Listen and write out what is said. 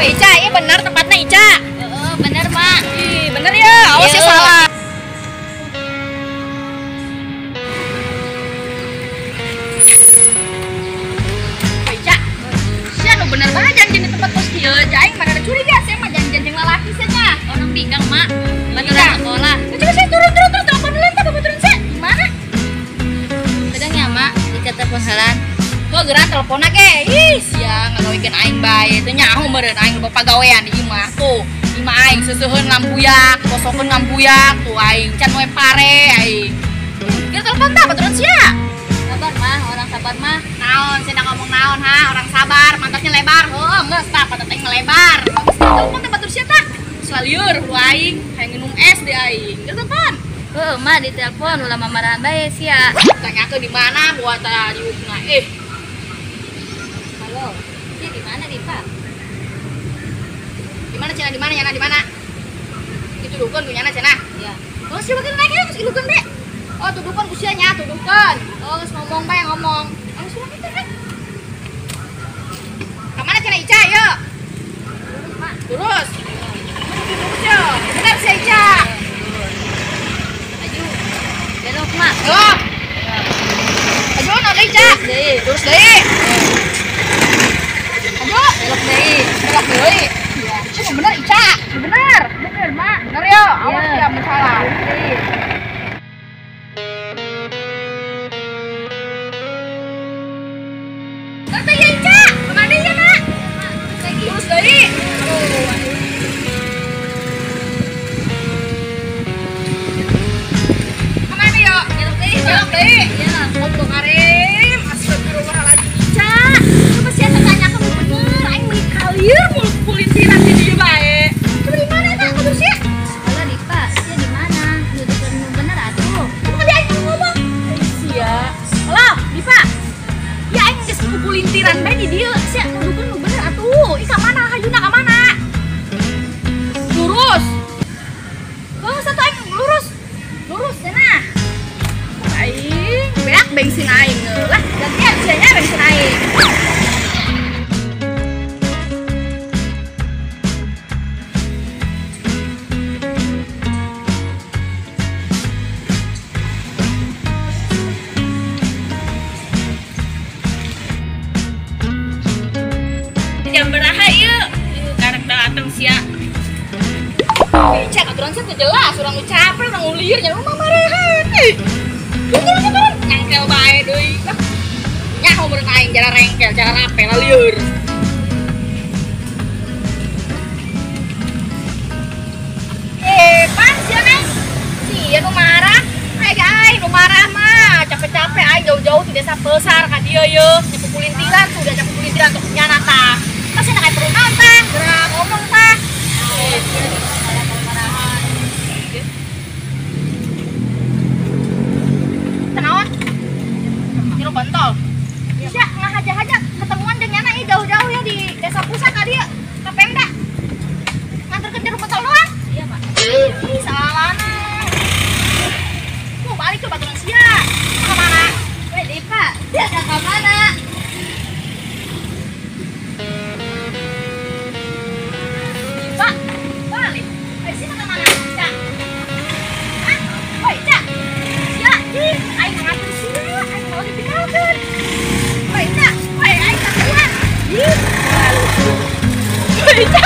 Woi Ica, iya benar tempatnya Ica. Heeh, bener Mak. Ih, bener ya. Awas ya salah. Woi Ica, sia nu bener banget janjian di tempat kos kieu. Aing mana ada curiga sia mah janjian jeung lalaki sia nya. Orang binggang Mak. Baturan sekolah. Coba saya turun telepon dulu entar bapak turun sia. Gimana? Sedang ya Mak, Ica telepon heula. Kok gerak telepon ge? Ih, sia ngagawekeun aing bae. Teu nyaho meureun aing loba pagawean di imah tuh. Imah aing seuseun ngambuyak, kosokeun ngambuyak tuh aing can we pare aing. Geura telepon tah baturan sia. Sabar mah, orang sabar mah. Naon sia ngomong naon ha, orang sabar, pantatnya lebar. Heuh, geus tah pantat aing melebar. Geus telepon teh batur sia tah. Geus lieur ku aing, hayang nginum es di aing. Geura telepon. Heuh, mah ditelepon ulah mamarahan bae sia. Tanyakeun di mana buat diukna. Halo, sia di mana Dipa? Di mana cenah, di mana nyana di mana? Dituduhkeun ku nyana cenah. Iya. Oh, sia makin naik geus ilukeun deh. Oh, tuduhkeun ku sia nya, tuduhkeun. Oh, geus ngomong bae ngomong. Oh, geus urang teh. Ka mana cenah Ica, yeuh? Lurus, Mak. Lurus. Lurus yo. Bener sia Ica. Maju. Belok, Mak. Belok. Maju naon deui Ica? Lurus deui. Belok deui. Belok deui. Iya. Cuma bener Ica. Bener. Bener, Mak. Bener yo. Awas ya mun salah. Tante ya Ica. Kemana ya, Nak? Lurus deui. Aduh, aduh. Kemana yo? Belok deui. Belok deui. Iya. Allah karim. Astagfirullahaladzim Ica. Coba sia tanyakeun bener aing meuni kalir mulut pulintiran di dieu bae. Coba di mana eta kudu sia? Halo Dipa, sia di mana? Nuduhkeun nu bener atuh. Coba di aing ngomong. Sia. Halo, Dipa. Ya aing geus kupulintiran bae di dieu. Sia nuduhkeun nu bener atuh. Ih ka mana hayuna ka mana? Lurus. Oh, satu aing lurus. Lurus cenah. Aing beak bensin aing lah. Gantian sia nya bensin aing. Jam beraha ieu? Karek dateng sia. Ica aturan sia teu jelas, urang nu capek, urang nu lieur nya rumah marahan. Ih. Turun turun nyangkel bae deui. Lah. Nyaho meureun aing jara rengkel, jara rape lah lieur. Pan sia Neng. Sia nu marah. Ai aing nu marah mah, capek-capek aing jauh-jauh ti desa Pesar ka dieu yeuh, dipukulintiran tuh, diajak pukulintiran tuh nyana tah. Tas sia kayak perlu naon tah, geura ngomong tah. Tenaon? Jeruk pentol. Sia ngahaja-haja ketemuan jeung nyana ieu jauh-jauh ya di desa Pusat ka dieu, ka Pemda. Nganterkeun jeruk pentol doang. Iya, Mak. Ih, salahna. Tuh balik ke baturan sia. Ka mana? Weh, Dipa, sia ka mana? Dipa, balik. Eh, sia ka mana? Ica. Hah? Woi, Ica. Sia, ih, aing ngatur sia, aing mau ditinggalkeun. Woi, Ica. Woi, aing kasihan. Ih, malu. Woi, Ica.